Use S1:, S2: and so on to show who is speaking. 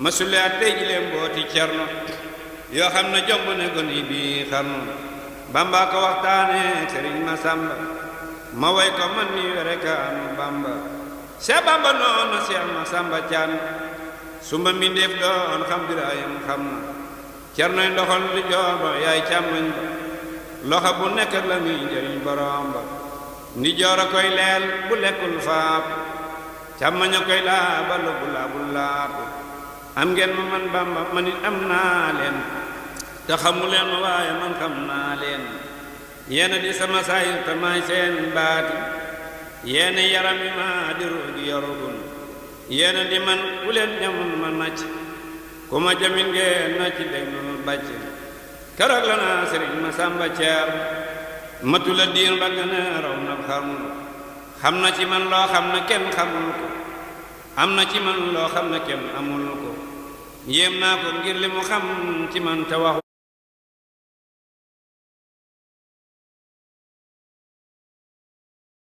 S1: masulaat tey ji leen mbooti cerno yoo xam ne jomb ne goni bi xarnu bamba ko waxtaane sëriñ Masamba ma way ko man mi were ka anu bamba Seex Bamba noonu Seex Masamba caan sumba mbindeef doon xam biraayam xam na cernoy ndoxol li jooba yaay càmmoñ ba loxo bu nekk la muy njëriñ borom ba ndi joor a koy leel bu lekkul faap càmmoñ a koy laabalu bu laabul laabu am ngeen ma man Bamba man it am naa leen te xamu leen ma waaye man xam naa leen yéena di sama saayir te maay seen baati yéena yaram yi ma di ruugi yorugun yéena di man ku leen ñamul ma nacc ku ma jamin ngeen nacc déglul bàcc keroog la naa sëriñ Masamba ceer matu la diir ba gën a raw na xam na ci man loo xam ne kenn xamul ko am na ci man loo xam ne kenn amul ko yéem naa ko ngir li mu xam ci man te wax